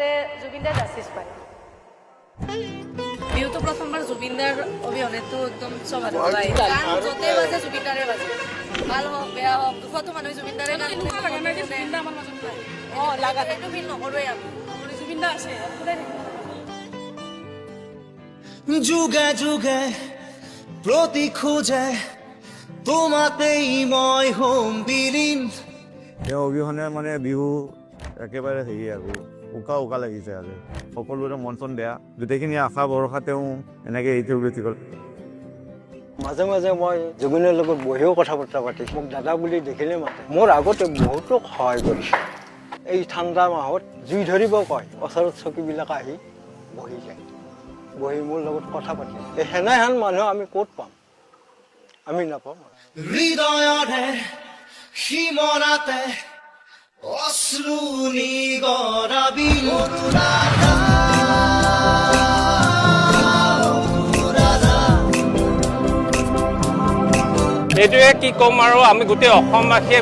আচলতে জুবিন দাই জাষ্টিছ পায়। বিহুটো প্ৰথমবাৰ জুবিনদাৰ অবিহনেতো একদম চব আধৰুৱা। গান য'তে বাজে জুবিনদাৰে বাজে, ভাল হওক বেয়া হওক, দুখতো মানুহে জুবিনদাৰে গান এনেকুৱা লগা নাই যে জুবিন দা আমাৰ মাজত নাই। লাগা সেইটো ফিল নকৰোৱে আমি। জুবিন দা আছে আৰু সদায় থাকিব। যুগে যুগে প্ৰতি খোজে তোমাতেই মই হোম বিলীন। তেওঁ অবিহনে মানে বিহু একেবাৰে হেৰি আৰু উকা উকা লাগিছে। আৰু সকলোৰে মন চন বেয়া, গোটেইখিনি আশা ভৰসা তেওঁ এনেকৈ এৰি থৈ গুচি গ'ল। মাজে মাজে মই জুবিনৰ লগত বহিও কথা বতৰা পাতি, মোক দাদা বুলি দেখিলে মাতে। মোৰ আগতে বহুতো সহায় কৰিছে। এই ঠাণ্ডা মাহত জুই ধৰিব কয়, ওচৰত চকীবিলাক আহি বহি যায়, বহি মোৰ লগত কথা পাতে। এই সেনেহেন মানুহ আমি ক'ত পাম? আমি নাপাওঁ। হৃদয়ৰে সীমনাতে অশ্ৰু নিগৰাবি। অনুৰাধা, অনুৰাধা। এইটোৱে কি ক'ম আৰু, আমি গোটেই অসমবাসীয়ে